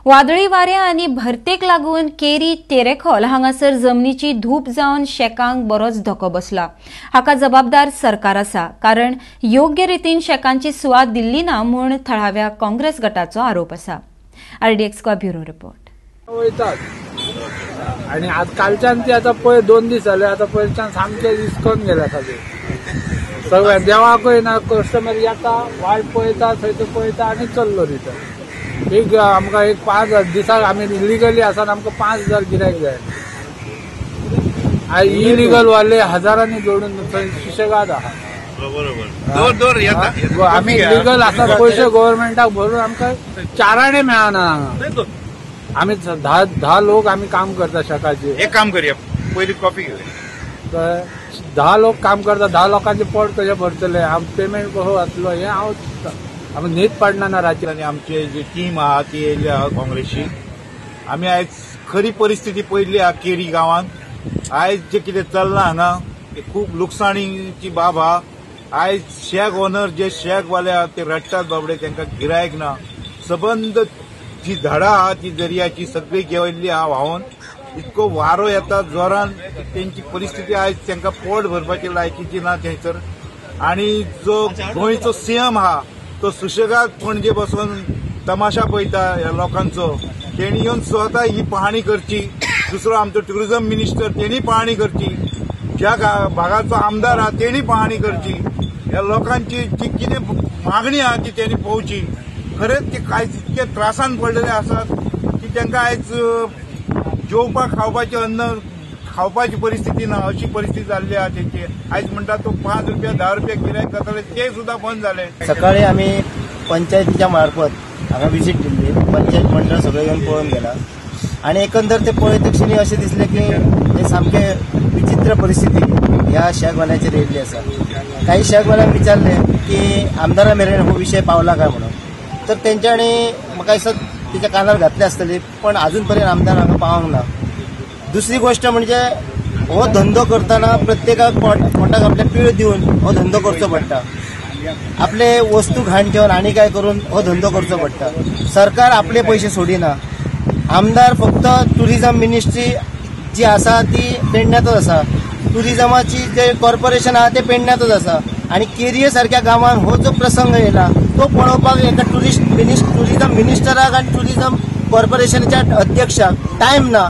वादळी वारे आनी भरतेक लागून केरी तेरेखोल हांगासर जमनीची धूप जावन शेकांक बरोच धोको बसला. हाका जबाबदार सरकार आसा, कारण योग्य रितीन शेकांची सुवात दिल्ली ना म्हूण थळाव्या काँग्रेस गटाचो आरोप आसा. RDX bureau report. वयतात आणि आज कालच्यान ती आता पळय 2 दीस जाले, आता पयच्यान सामके इसकोन गेल्या सगळे सगळे देवाकूय ना कस्टमर येता, वायट पळयता, थंय तो पळयता आनी चल्लो रिटर्न. एक आमकां एक 5,000 दिसाक आमी इलिगली आसा, आमकां 5,000 गिरायक जाय. इलिगल वाले हजारांनी जोडून थंय सुशेगाद आहा. बरोबर, आमी इलिगल आसा, पयशे गव्हर्मेंटाक भरून आमकां 4 आणे मेळना. हांगा आमी 10 लोक आमी काम करता शेकाचे. एक काम करूया, पयली कॉफी घेवया. 10 लोक काम करता, 10 लोकांचे पोट कशें भरतले, आम पेमेंट कसो जातलो हें हांव चिंतता. आमी न्हीद पडना ना राती. आनी आमची जी टीम आहा ती येयल्ली आहा काँग्रेसी. आमी आयज खरी परिस्थिती पळयल्ली आहा केरी गांवांत. आयज जे कितें चल्लां हांगा ते खूब लुकसाणीची बाब आहा. आयज शॅक ओनर जे शॅकवाले आहा ते रडटात बाबडे, तांकां गिरायक ना. सबंद जी झाडां आहा ती दर्याची सगळी गेल्ली आहा व्हांवन. इतको वारो येता जोरान, तेंची परिस्थिती आयज तांकां पोट भरपाची लायकीची ना थंयसर. आनी जो गोंयचो सीएम आहा तो सुशेगाद पणजे बसून तमाशा पळयता ह्या लोकांचो. तेणी येवन स्वता ही पाहणी करची. दुसरो आमचो ट्युरिझम मिनिस्टर तेणी पाहणी करची. ज्या भागाचो आमदार आहा तेणी पाहणी करची. ह्या लोकांची जी कितें मागणी आहा ती तेणी पळोवची. खरेंच ते काय इतके त्रासान पडलेले आसात की तांकां आयज जेवपाक खावपाचें अन्न खावपाची परिस्थिती ना, अशी परिस्थिती जाल्ली आहा तेंची. आयज म्हणटा तो 5 रुपया 10 रुपया गिरायक जाताले ते सुद्दां बंद जाले. सकाळी आमी पंचायतीच्या मार्फत हांगा विजीट दिल्ली. पंचायत मंडळ सगळें येवन पळोवन गेला आनी एकंदर ते पळयत क्षणी अशें दिसलें की हे सामकें विचित्र परिस्थिती ह्या शॅकवाल्याचेर येयल्ली आसा. काही शॅकवाल्यांक विचारलें की आमदारा मेरेन हो विशय पावला काय म्हणून, तर तेंच्यांनी म्हाका दिसता तेच्या कानार घातले आसतली, पण अजून पर्यंत आमदार हांगा पावंक ना. दुसरी गोष्ट म्हणजे हो धंदो करतना प्रत्येकाक पोटाक आपल्या पीळ दिवन हो धंदो करचो पडटा. आपले वस्तू घाण ठेवन आनी काय करून हो धंदो करचो पडटा. सरकार आपले पयशे सोडिना. आमदार फक्त टुरिझम मिनिस्ट्री जी आसा ती पेडण्यातच आसा, टुरिझमाची जे कॉर्पोरेशन आहा ते पेडण्यातच आसा. आनी केरये सारक्या गांवान हो जो प्रसंग येयला तो पळोवपाक एका टुरिझम मिनिस्टराक आनी टुरिझम कॉर्पोरेशनाच्या अध्यक्षाक टायम ना.